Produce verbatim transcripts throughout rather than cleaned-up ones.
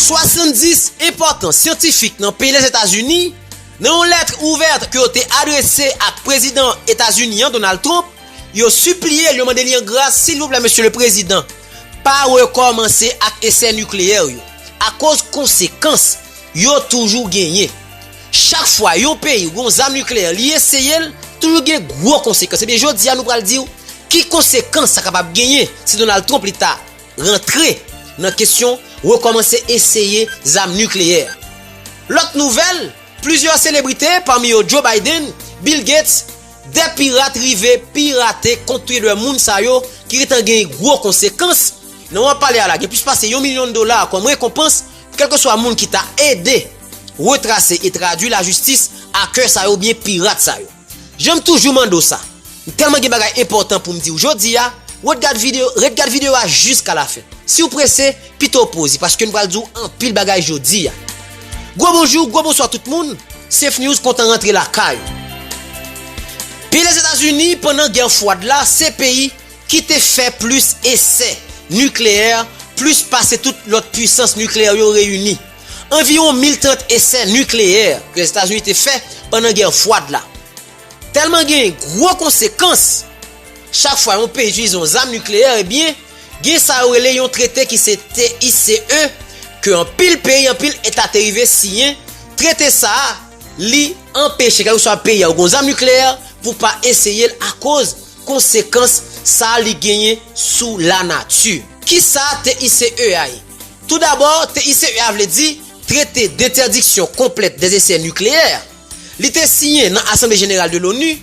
Swasanndis enpòtan syantifik nan peyi Lèzetazini, nan yon lèt ouvèt ke yo te adrese ak prezidan Etazini an, Donald Trump, yo sipliye l, yo mande li an gras, silvouplè, mesye le prezidan, pa rekòmanse ak esè nikleyè yo, akoz konsekans yo toujou genyen. Chak fwa yon peyi gen yon zam nikleyè, li eseye l, toujou gen gwo konsekans. Ebyen, jodi a, nou pral di w ki konsekans sa kapab genyen si Donald Trump li ta rantre nan kesyon rekòmanse eseye zam nikleyè. Lòt nouvèl, plizyè selebrite, pami yo Joe Biden, Bill Gates, de pirat rive pirate kont tou de moun sa yo ki gentan gen gwo konsekans. Nan w ap pale a la, gen plis pase yon milyon dola kòm rekonpans, kèlkeswa moun ki ta ede retrase e tradui lajistis akè sa yo oubyen pirat sa yo. Jan m toujou mande w sa, m tèlman gen bagay enpòtan pou m di w jodi a, ret gad videyo, ret gad videyo a jiska lafen. Si w prese, pito poze, paske n pral di w anpil bagay jodi a. Gwo bonjou, gwo bonswa tout moun, Safe News kontan rantre lakay ou. Peyi Lèzetazini, pandan gè fwad la, se peyi ki te fè plis esè nikleyè, plis pase tout lòt pwisans nikleyè yo reyini. Anviwon mil trant esè nikleyè ke Lèzetazini te fè pandan gè fwad la. Tèlman gen gwo konsekans, chak fwa yon peyi itilize yon zam nikleyè, ebyen, gen sa yo rele yon trete ki se T I C E, ke anpil peyi, anpil eta te rive siyen. Trete sa a, li anpeche kèlkeswa peyi a ou gen zam nikleyè pou pa eseye l akoz konsekans sa li genyen sou lanati. Kisa T I C E a ye? Toudabò, T I C E a vle di Traité d'Interdiction Complète des Essais Nucléaires. Li te siyen nan Asanble Jeneral de l'ONU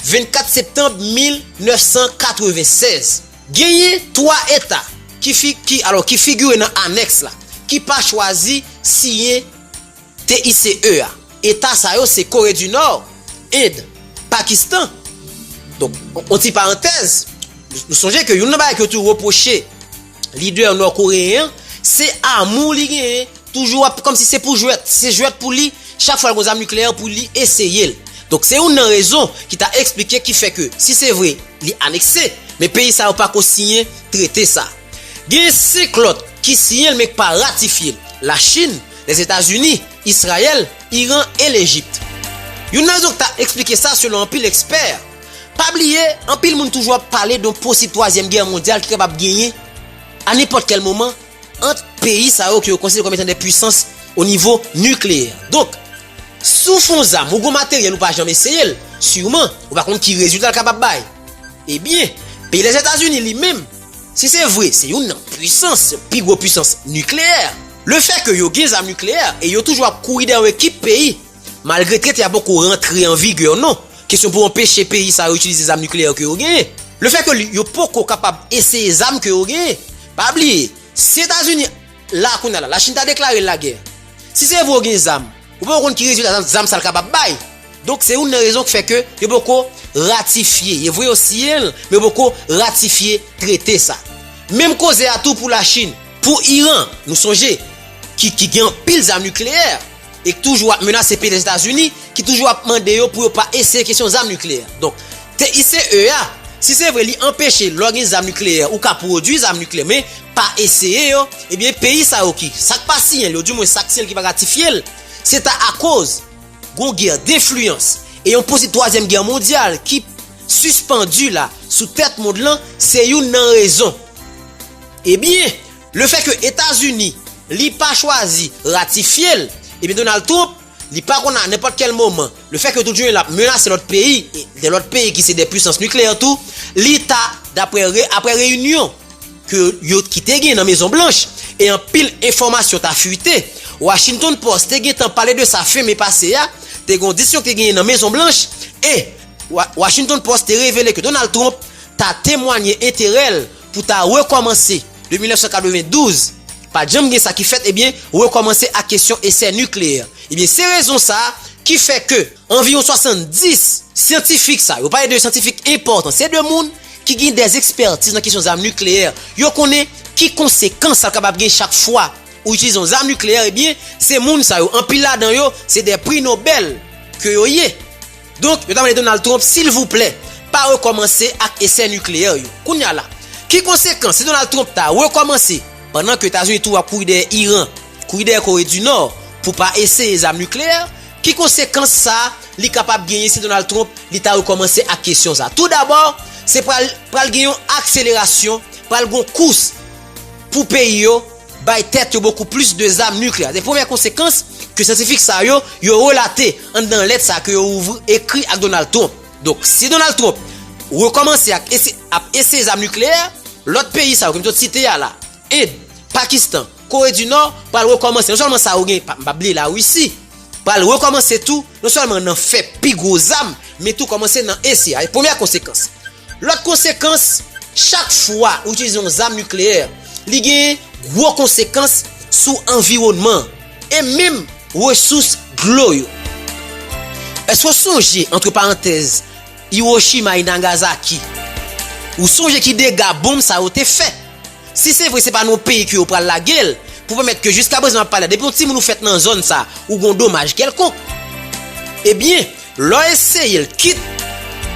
vennkat septanm mil nèf san katrevennsèz. Genyen twa eta ki, fi, ki, alò, ki figire nan anèks la, ki pa chwazi siyen T I C E a. Eta sa yo se Kore di Nò, End, Pakistan. Donk, on, on ti parantèz, nou, nou sonje ke youn nan bagay ke yo toujou repwoche lidè nò koreyen an, se amou li genyen, toujou ap, kòmsi se pou jwèt, se jwèt pou li, chak fwa l gon zam nikleyè pou li eseye l. Donk, se youn nan rezon ki ta eksplike ki fè ke, si se vre, li anekse, men peyi sa yo pako siyen trete sa. Gen senk lòt ki siyen l men k pa ratifye l, Lachin, Lèzetazini, Izrayèl, Iran e Lejip. Youn nan rezon k ta eksplike sa, selon anpil ekspè, pa bliye, anpil moun toujou ap pale de yon posib twazyèm gè mondyal ki kapab genyen a nenpòt kèl moman ant peyi sa yo ke yo konsidere kòm etan de pwisans o nivo nikleyè. Donk, si w fè yon zam, ou gon materyèl ou pa janm eseye l, siman, ou pa konn ki rezilta l kapab bay. Ebyen, peyi Lèzetazini li menm, si se vre, se youn nan pwisans, pi gwo pwisans nikleyè. Lefètke yo gen zam nikleyè e yo toujou ap kouri dèyè yon ekip peyi, malgre trete a poko rantre an vigè, non. Kesyon pou anpeche peyi sa yo itilize zam nikleyè ke yo genyen. Lefètke li, yo poko kapab eseye zam ke yo genyen. Pa bliye, si Etazini la kounye a la, Lachin ta deklare l lagè. Si se vre w gen zam, ou poko konn ki rezilta zam, zam sa l kapab bay. Donk, se youn nan rezon ki fè ke yo poko ratifye. E vre yo siyen l, men yo poko ratifye trete sa. Menm koze a tou pou Lachin, pou Iran, nou sonje, ki, ki gen anpil zam nikleyè, e ki toujou ap menase peyi Lèzetazini, ki toujou ap mande yo pou yo pa eseye kesyon zam nikleyè. Donk, T I C E a, si se vre li anpeche lè w gen zam nikleyè, ou ka pwodui zam nikleyè, men pa eseye yo, ebyen, peyi sa yo ki, sa k pa siyen l, yo, dimwen sa k siyen l ki pa ratifye l, se ta akoz gon gè denfliyans e yon posib twazyèm gè mondyal ki sispandi la sou tèt mond lan, se youn nan rezon. Ebyen, lefètke Etazini, li pa chwazi ratifye l, ebyen Donald Trump, li pa konn a nenpòt kèl moman, lefètke toujou l ap menase lòt peyi, e de lòt peyi ki se de pwisans nikleyè tou, li ta, daprè re, aprè reyinyon ke yo, ki te gen nan Mezon Blanch, e anpil enfòmasyon ta fuite. Washington Post te gentan pale de sa fen me pase a, te gen yon diskisyon ki te genyen nan Mezon Blanch, e Wa, Washington Post te revele ke Donald Trump ta temwanye enterè l pou ta rekòmanse de mil nèf san katrevendouz. Pa t janm gen sa ki fèt, ebyen, rekòmanse ak kesyon esè nikleyè. Ebyen, se rezon sa a ki fè ke anviwon swasanndis syantifik sa yo, pale de syantifik enpòtan, se de moun ki gen de ekspètiz nan kesyon zam nikleyè, yo konnen ki konsekans sa kapab gen chak fwa ou itilize yon zam nikleyè, ebyen, se moun sa yo, anpil ladan yo, se de pri Nobèl ke yo ye. Donk, yo ta mande Donald Trump, silvouplè, pa rekòmanse ak esè nikleyè yo. Kounye a la, ki konsekans si Donald Trump ta rekòmanse, pandan ke Etazini tou ap kouri dèyè Iran, kouri dèyè Kore di Nò pou pa eseye zam nikleyè, ki konsekans sa li kapab genyen si Donald Trump li ta rekòmanse ak kesyon sa? Toudabò, se pral, pral gen yon akselerasyon, pral gen yon kous pou peyi yo bay tèt yo bokou plis de zam nikleyè. Se premyè konsekans ke syantifik sa yo, yo relate anndan lèt sa ke yo ouvri, ekri ak Donald Trump. Donk, si Donald Trump rekòmanse ak ese-, ap eseye zam nikleyè, lòt peyi sa yo ke m sot site a la, End, Pakistan, Kore di Nò, pral rekòmanse. Non sèlman sa yo gen, pa, m pa bliye Larisi, pral rekòmanse tou, non sèlman nan fè pi gwo zam, men tou kòmanse nan eseye. Premyè konsekans. Lòt konsekans, chak fwa ou itilize yon zam nikleyè, li gen gwo konsekans sou anviwònman e menm resous dlo yo. Èske w sonje, antre parantèz, Hiroshima e Nagasaki? Ou sonje ki dega bonm sa yo te fè? Si se vre se pa nan yon peyi ke yo pral lage l, pou pèmèt ke jiskaprezan m ap pale a, depi yon timoun ou fèt nan zòn sa, ou gen yon domaj kèlkonk, ebyen, lè w eseye l, kit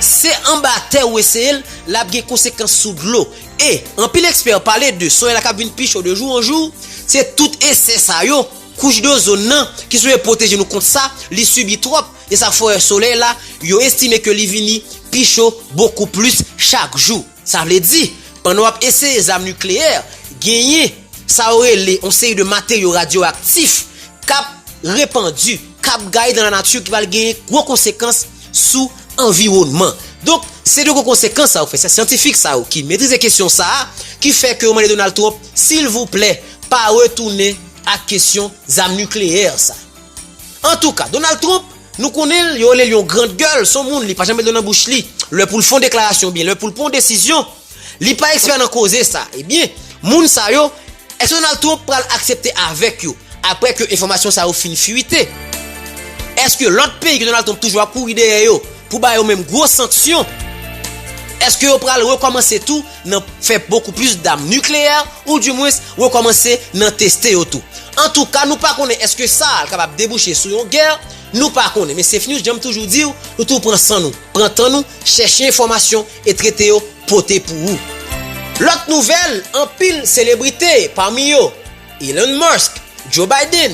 se anba tè ou eseye l, l ap gen konsekans sou dlo. E anpil ekspè pale de solèy la k ap vin pi cho de jou an jou, se tout esè sa yo, kouch dozòn nan, ki sipoze pwoteje nou kont sa, li sibi twòp, e sa fè solèy la, yo estime ke li vini pi cho bokou plis chak jou. Sa vle di, pandan w ap eseye zam nikleyè, genyen sa yo rele yon seri de materyo radyoaktif k ap repandi, k ap gaye nan lanati ki pral genyen gwo konsekans sou anviwònman. Donk, se de gwo konsekans sa yo fè. Se syantifik sa yo ki metrize kesyon sa a, ki fè ke yo mande Donald Trump, silvouplè, pa retounen ak kesyon zam nikleyè sa. Antouka, Donald Trump, nou konnen l, yo rele l yon grand gueule, se yon moun, li pa janm met dlo nan bouch li. Lè pou l fè yon deklarasyon oubyen lè pou l pran yon desizyon, li pa ekspè nan koze sa. Ebyen, moun sa yo, èske Donald Trump pral aksepte avèk yo, apre ke enfòmasyon sa yo fin fwite? Èske lòt peyi ke Donald Trump toujou ap kouri dèyè yo pou ba yo menm gwo sanksyon, èske yo pral rekòmanse tou nan fè bokou plis zam nikleyè, oudimwens rekòmanse nan teste yo tou? Antouka, nou pa konnen èske sa a kapab debouche sou yon gè, nou pa konnen. Men Safe News, jan m toujou di w, nou toujou pran san nou, pran tan nou, chèche enfòmasyon e trete yo, pote pou ou. Lòt nouvèl, anpil selebrite, pami yo Elon Musk, Joe Biden,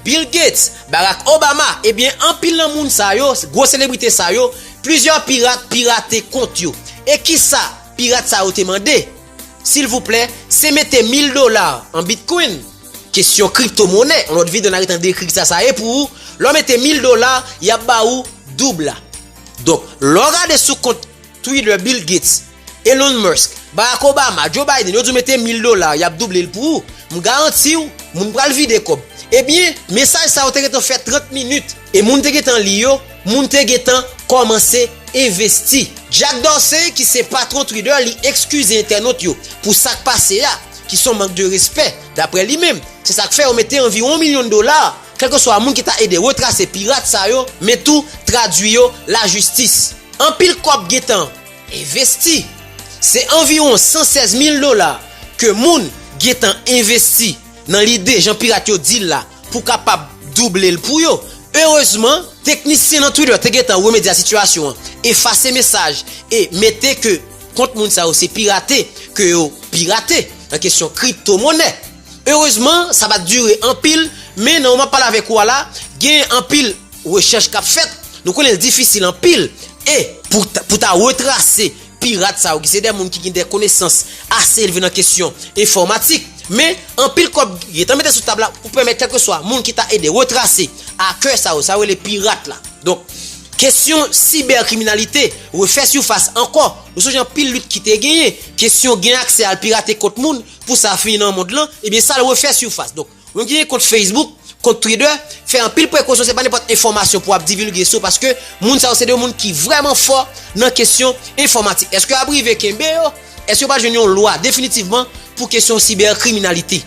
Bill Gates, Barack Obama, ebyen, anpil nan moun sa yo, gwo selebrite sa yo, plizyè pirat pirate kont yo. E kisa pirat sa yo te mande? Silvouplè, se mete mil dola an Bitcoin. Kesyon kriptomonè, yon lòt videyo n a gentan dekri kisa sa ye pou ou. Lè w mete mil dola, y ap ba ou doub la. Donk, lè w gade sou kont Twitter, Bill Gates, Elon Musk, Barack Obama, Joe Biden, yo di w mete mil dola, y ap double l pou ou. M garanti w, moun pral vide kòb. Ebyen, mesaj sa yo te gentan fè trant minit. E moun te gentan li yo, moun te gentan kòmanse envesti. Jack Dorsey, ki se patwon Twitter, li eskize entènot yo pou sa k pase a, ki se yon mank de respè, daprè li menm. Se sa k fè yo mete anviwon yon milyon dola, kèlkeswa moun ki ta ede retrase pirat sa yo, men tou tradui yo lajistis. Anpil kòb gentan envesti. Se anviwon san sèz mil dola ke moun gentan envesti nan lide, jan pirat yo di l la, pou kapab double l pou yo. Erezman, teknisyen nan Twitter te gentan remedye a sitiyasyon an, efase mesaj e mete ke kont moun sa yo se pirate ke yo pirate nan kesyon kriptomonè. Erezman, sa pa t dire anpil, men nan moman m ap pale avèk ou a la, gen anpil rechèch k ap fèt. Nou konnen l difisil anpil. E pou ta, pou ta retrase pirat sa yo, ki se de moun ki gen de konesans ase elve nan kesyon enfòmatik. Men, anpil kòb gentan mete sou tab la pou pèmèt kèlkeswa moun ki ta ede retrase hacker sa yo, sa yo rele pirat la. Donk, kesyon sibèkriminalite refè sifas ankò. Nou sonje anpil lit ki te genyen. Kesyon gen aksè al pirate kont moun pou sa fini nan mond lan, ebyen sa l refè sifas. Donk, ou menm ki gen kont Facebook, kont Twitter, fè anpil prekosyon, se pa nenpòt enfòmasyon pou w ap divilge sou, paske moun sa yo se de moun ki vrèman fò nan kesyon enfòmatik. Èske y ap rive kenbe yo? Èske yo pral jwenn yon lwa definitivman pou kesyon sibèkriminalite?